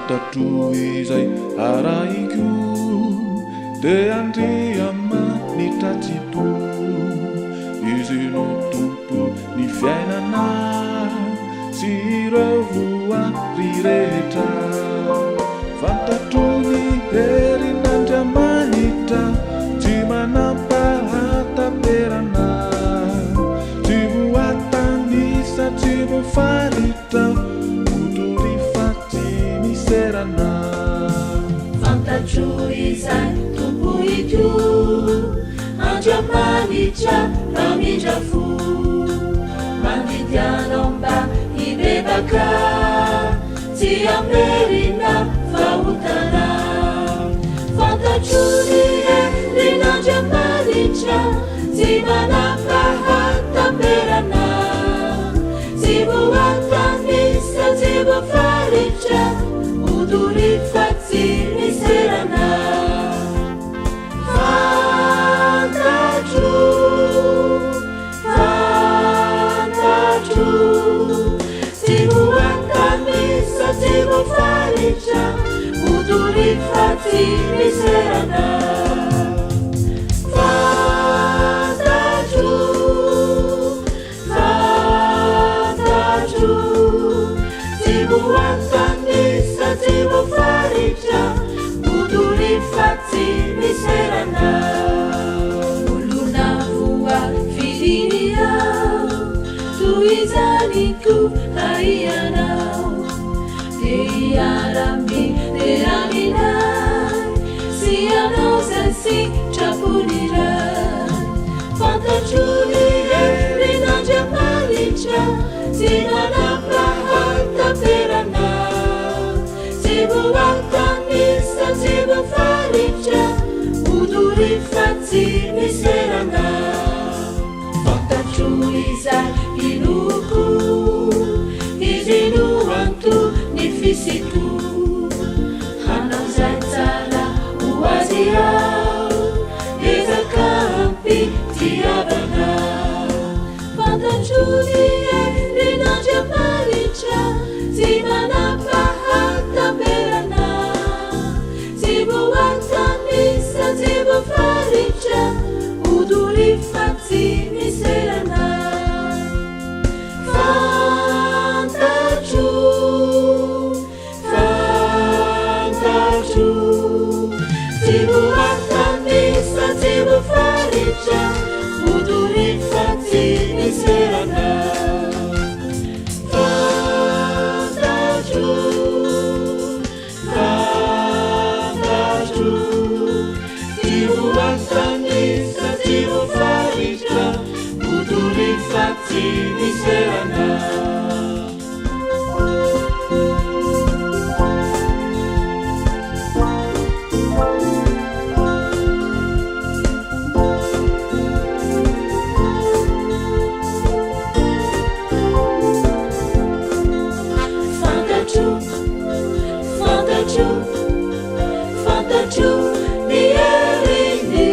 Fantatro izay arahiko, dia Andriamanitra Tsitoha. Izy no Tompo ny fiainana sy ireo voary rehetra. Fantatro ny herin'Andriamanitra, tsy manam-pahataperana, tsy voatanisa, tsy voafaritra, ho doria fa tsy miserana. Fantatro izay tompoiko, Andriamanitra mpamindra fo, mandidy anao mba hibebaka, tsy hamerina fahotana. Fantatro ny herin'Andriamanitra, tsy manam-pahataperana, tsy voatanisa, tsy voafaritra, ho doria fa tsy miserana. Fantatro, fantatro, tsy voatanisa, tsy voafaritra, ho doria fa tsy miserana. Fantatro, fantatro, tsy voatanisa, tsy voafaritra, ho doria fa tsy miserana. Olona voafidiny aho, toy izany koa ianao. Te hiara-midera aminay sy hanao izay sitrapony Ray. Fantatro ny herin'Andriamanitra, tsy manam-pahataperana, tsy voatanisa, tsy voafaritra, ho doria fa tsy miserana. Fantatro izay inoako, Izy no anton'ny fisiako. Hanao izay tsara ho azy aho, ezaka am-pitiavana. Fantatro ny herin'Andriamanitra, tsy manam-pahataperana, tsy voatanisa, tsy voafaritra, ho doria fa tsy miserana. Fantatro, fantatro, tsy voatanisa, tsy voafaritra, ho doria fa tsy miserana. Fantatro, fantatro, tsy voatanisa, tsy voafaritra, ho doria fa tsy miserana. Fantatro, fantatro, fantatro ny heriny.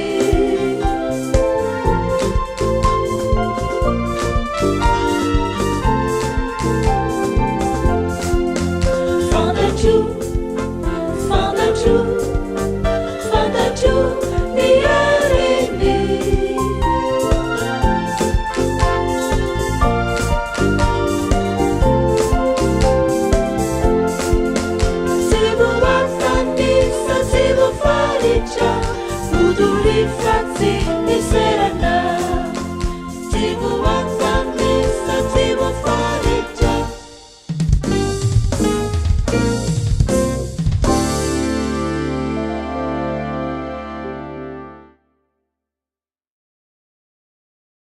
Fantatro, fantatro, fantatro ny heriny. Tsy voatanisa, tsy voafaritra, ho doria fa tsy.